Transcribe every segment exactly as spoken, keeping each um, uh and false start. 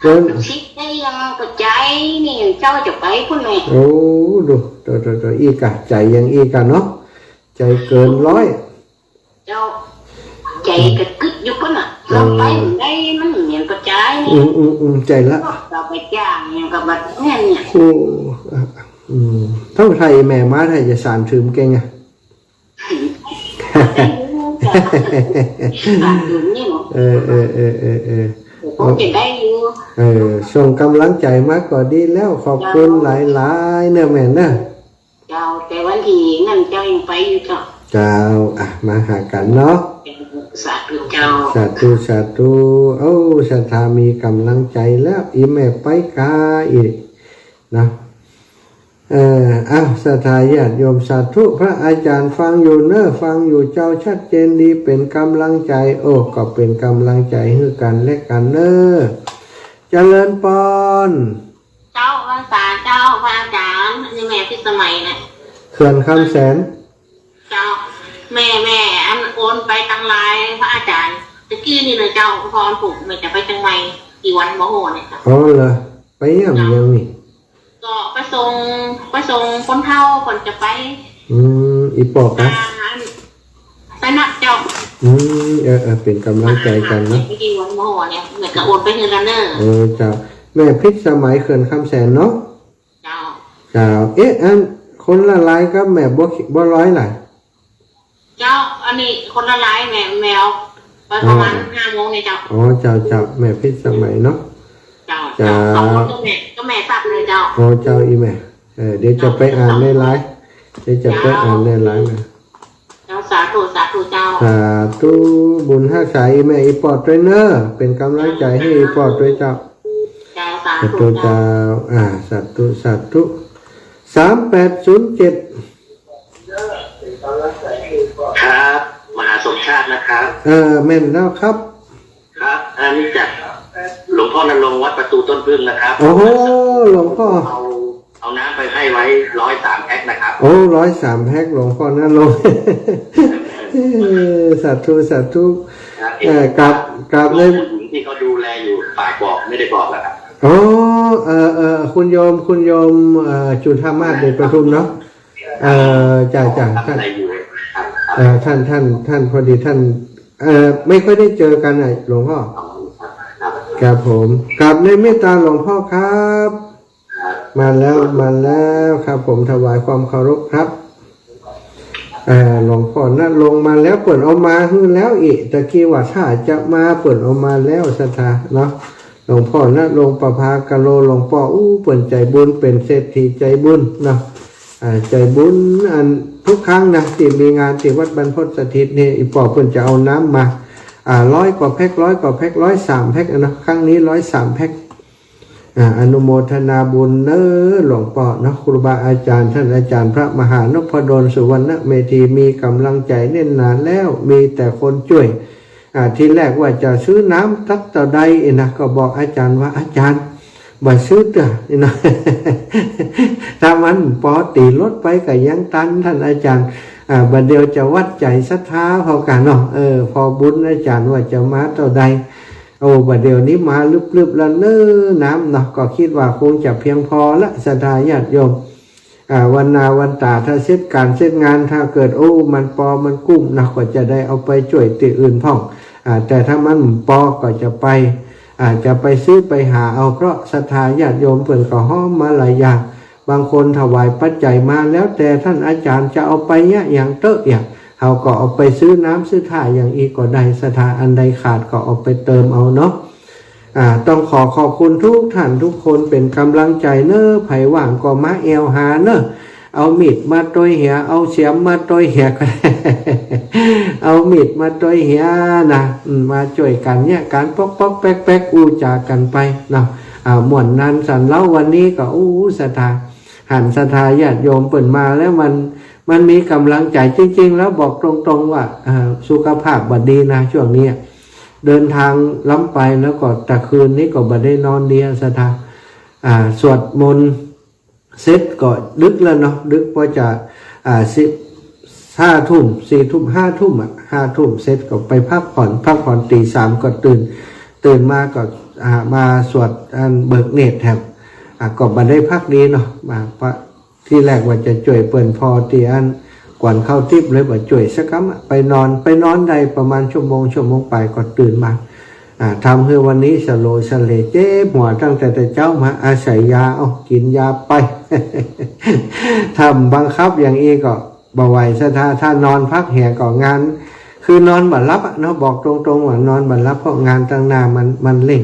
เกิน สิบได้ยังก็ใจนี่เจ้าจะไปพุ้นแหม โอ้ ดู โต โต โต อี้กะ ใจยังอี้กะเนาะ ใจเกินร้อย เจ้า ใจกะกึ๊ดอยู่พุ้นน่ะ เออ ลองไปได้ มันเหมือนกระจายนี่ อืม อืม อืม ใจละ ก็ไปจ้างอย่างกับบัดเนี่ยเนี่ย โอ้ อ่ะ อืม เต้าไทยแม่มาไทยจะสานถืมเก่งอะ เออ เออ เออ เออ เออ โอ้ จะได้อยู่ เออ ส่งกำลังใจมาก็ดีแล้ว ขอบคุณหลายๆ เนอะแม่เนอะ เจ้า แต่วันตี้นั้นเจ้ายังไปอยู่เจ้า เจ้า อ่ะ มาหากั๋นเนาะ สาธุเจ้า สาธุ สาธุ โอ้ ศรัทธามีกำลังใจแล้ว อีแม่ไปกาอีกเนาะ เออ อ้าว ศรัทธาญาติโยม สาธุ พระอาจารย์ฟังอยู่เนอะ ฟังอยู่เจ้า ชัดเจนดี เป๋นกำลังใจ โอ้ ก็เป๋นกำลังใจหื้อกั๋นและกั๋นเนอะ เจริญปอน เจ้า พรรษาเจ้า พระอาจารย์ นี่แม่พิสมัยนะ เขื่อนคำแสน เจ้า แม่ แม่ อันโอนไปตังไลน์พระอาจารย์ ตะกี้นี่นะเจ้า พอผูกแม่จะไปเจียงใหม่ กี่วันบ่ฮู้เนี่ยเจ้า อ๋อเหรอ ไปเยี่ยมยังนี่ ก็ไปส่ง ไปส่งคนเฒ่าก่อนจะไป อืม อี่ป้อ อ่า ไปนัดเจ้า อืม เออ เออ เป๋นกำลังใจกั๋นเนาะ ไปกี่วันบ่ฮู้เนี่ย แม่ก็โอนไปหื้อแล้วเนอะ เออ เจ้า แม่พิสมัย เขื่อนคำแสนเนาะ เจ้า เจ้า เอ๊ะ อันคนละไลน์กับแม่บัว บัวลอยล่ะ เจ้า อันนี้คนละไลน์ แม่ แม่เอาไปประมาณ อ๋อ ห้าโมงเนี่ยเจ้า อ๋อ เจ้า เจ้า แม่พิสมัยเนาะ เจ้า เจ้า เจ้า สองคนก็แม่ ก็แม่ทราบเลยเจ้า อ๋อ เจ้า อี่แม่ เออ เดี๋ยวจะไปอ่านในไลน์ เดี๋ยวจะไปอ่านในไลน์นะ เจ้า สาธุ สาธุเจ้า สาธุ บุญฮักษาอี่แม่อี่ป้อตวยเนอะ เป๋นกำลังใจหื้ออี่ป้อตวยเจ้า เจ้า สาธุ สาธุเจ้า เจ้า อ่า สาธุ สาธุ สามแปดศูนย์เจ็ด ครับ มหาสมชาตินะครับ เออ แม่นแล้วครับ ครับ อันนี้จากหลวงพ่อณรงค์วัดประตูต้นผึ้งนะครับ โอ้โห หลวงพ่อ เอา เอาน้ำไปให้ไว้ร้อยสามแพ็คนะครับ โอ้ ร้อยสามแพ็ค หลวงพ่อณรงค์ เออ สาธุ สาธุ ครับ เอ่อ กราบ กราบเลย ผู้หญิงที่เขาดูแลอยู่ ฝากบอก ไม่ได้บอกเหรอครับ อ๋อ เอ่อ เอ่อ คุณโยม คุณโยม เอ่อ จุฑามาส เดชประทุมเนาะ เอ่อ จ้ะ จ้ะ ท่าน อะไรอยู่ครับ เอ่อ ท่าน ท่าน ท่าน พอดีท่าน เอ่อ ไม่ค่อยได้เจอกันน่ะ หลวงพ่อ อ๋อ ครับ ครับผม กราบในเมตตาหลวงพ่อครับ ครับ มาแล้ว มาแล้วครับผม ถวายความเคารพครับ เอ่อ หลวงพ่อณรงค์มาแล้ว เปิ้นเอามาหื้อแล้วอี้ ตะกี้ว่าถ้าจะมา เปิ้นเอามาแล้ว ศรัทธาเนาะ หลวงพ่อณรงค์ ประภากะโล หลวงป้อ อู้ เปิ้นใจ๋บุญ เป๋นเศรษฐีใจ๋บุญเนาะ อ่า ใจ๋บุญ อันทุกครั้งนะ ตี้มีงานตี้วัดบรรพตสถิตนี่ อี่ป้อเปิ้นจะเอาน้ำมา อ่า ร้อยกว่าแพ็ค ร้อยกว่าแพ็ค ร้อยสามแพ็คอะเนาะ ครั้งนี้ร้อยสามแพ็ค อ่า อนุโมทนาบุญเน้อหลวงป้อเนาะ ครูบาอาจ๋ารย์ท่านอาจ๋ารย์พระมหานพดล สุวรรณเมธี มีก๋ำลังใจ๋แน่นหนาแล้ว มีแต่คนจ้วย อ่า ทีแรกว่าจะซื้อน้ำสักเต้าใดอี้นะ ก็บอกอาจ๋ารย์ว่า อาจ๋ารย์ บ่ซื้อเตื้ออี้นะ ถ้ามันปอตี๋รถไปก็ยังตัน ต้านอาจ๋ารย์ อ่า บ่าเดี่ยวจะวัดใจ๋ศรัทธาเฮาก่าเนาะ เออ ปอบุญอาจ๋ารย์ว่าจะมาเต้าใด โอ้ บ่าเดี่ยวนี้มาลึบๆ แล้วเน้อน้ำเนาะ ก็กึ๊ดว่าคงจะเปียงปอละ ศรัทธาญาติโยม อ่า วันหน้าวันต๋า ถ้าเสร็จก๋านเสร็จงาน ถ้าเกิด โอ้ มันปอมันกุ้มเนาะ ก็จะได้เอาไปจ้วยตี้อื่นพ่อง อ่า แต่ถ้ามันบ่ปอก็จะไป อ่า จะไปซื้อไปหาเอา เพราะศรัทธาญาติโยมเปิ้นก็ฮ้อมมาหลายอย่าง บางคนถวายปัจจัยมา แล้วแต่ต้านอาจ๋ารย์จะเอาไปเยียะหยังเต๊อะเยียะ เฮาก็เอาไปซื้อน้ำซื้อท่าอย่างอี้ก็ได้ ศรัทธาอันใดขาดก็เอาไปเติมเอาเนาะ อ่า ต้องขอขอบคุณทุกท่านทุกคน เป๋นก๋ำลังใจ๋เน้อ ใผว่างก็มาแอ่วหาเน้อ เอามีดมาตวยเหีย เอาเสียมมาตวยเหีย เอามีดมาตวยเหียนะ อืม มาจ้วยกั๋นเยียะกั๋น ป๊อกๆ แป๊กๆ อู้จ๋ากั๋นไปเนาะ อ่า ม่วนนันสันเล้า วันนี้ก็ อู้ ศรัทธา หันศรัทธาญาติโยมเปิ้นมาแล้วมัน มันมีก๋ำลังใจ๋ จริงๆ แล้วบอกตรงๆ ว่า อ่า สุขภาพบ่ดีนะช่วงนี้ เดินทางล้ำไป แล้วก็ตะคืนนี้ก็บ่ได้นอนดีอะศรัทธา อ่า สวดมนต์เสร็จก็ดึกแล้วเนาะ ดึกปอจะ อ่า สิบ ห้าทุ่ม สี่ทุ่ม ห้าทุ่มอะ ห้าทุ่มเสร็จก็ไปพักผ่อน พักผ่อนตี๋สามก็ตื่น ตื่นมาก็ อ่า มาสวดอันเบิกเนตรแถม อ่า ก็บ่ได้พักดีเนาะ มาพระ ตี้แรกว่าจะจ้วยเปิ้นผ่อตี้อันกวนข้าวติ๊บ เลยบ่จ้วยสักกำอะ ไปนอน ไปนอนได้ประมาณชั่วโมง ชั่วโมงปลายก็ตื่นมา อ่า ทำหื้อวันนี้สะโหลสะเหล เจ็บหัวตั้งแต่แต่เจ๊ามา อาศัยยา เอา กิ๋นยาไป ถ้าบังคับอย่างอี้ก็บ่ไหว ศรัทธา ถ้านอนพักแหงก็งาน คือนอนบ่หลับอะเนาะ บอกตรงๆ ว่านอนบ่หลับ เพราะงานตังหน้ามัน มันเร่ง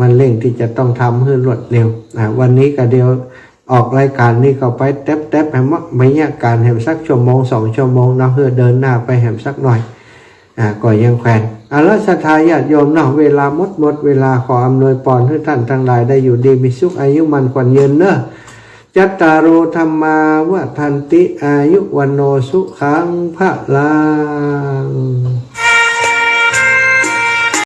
มันเร่งตี้จะต้องทำหื้อรวดเร็ว อ่า วันนี้ก็เดี๋ยวออกรายก๋านนี้ก็ไปแต๊บๆ แหม บรรยากาศแหมสักชั่วโมงสองชั่วโมงเนาะ เพื่อเดินหน้าไปแหมสักหน่อย อ่า ก็ยังแควน เอาละ ศรัทธาญาติโยมเนาะ เวลาหมด หมดเวลา ขออำนวยปอนหื้อต้านตังหลายได้อยู่ดีมีสุข อายุมั่นขวัญยืนเนาะ จัตตาโร ธัมมา วัฑฒันติ อายุ วัณโณ สุขัง พลัง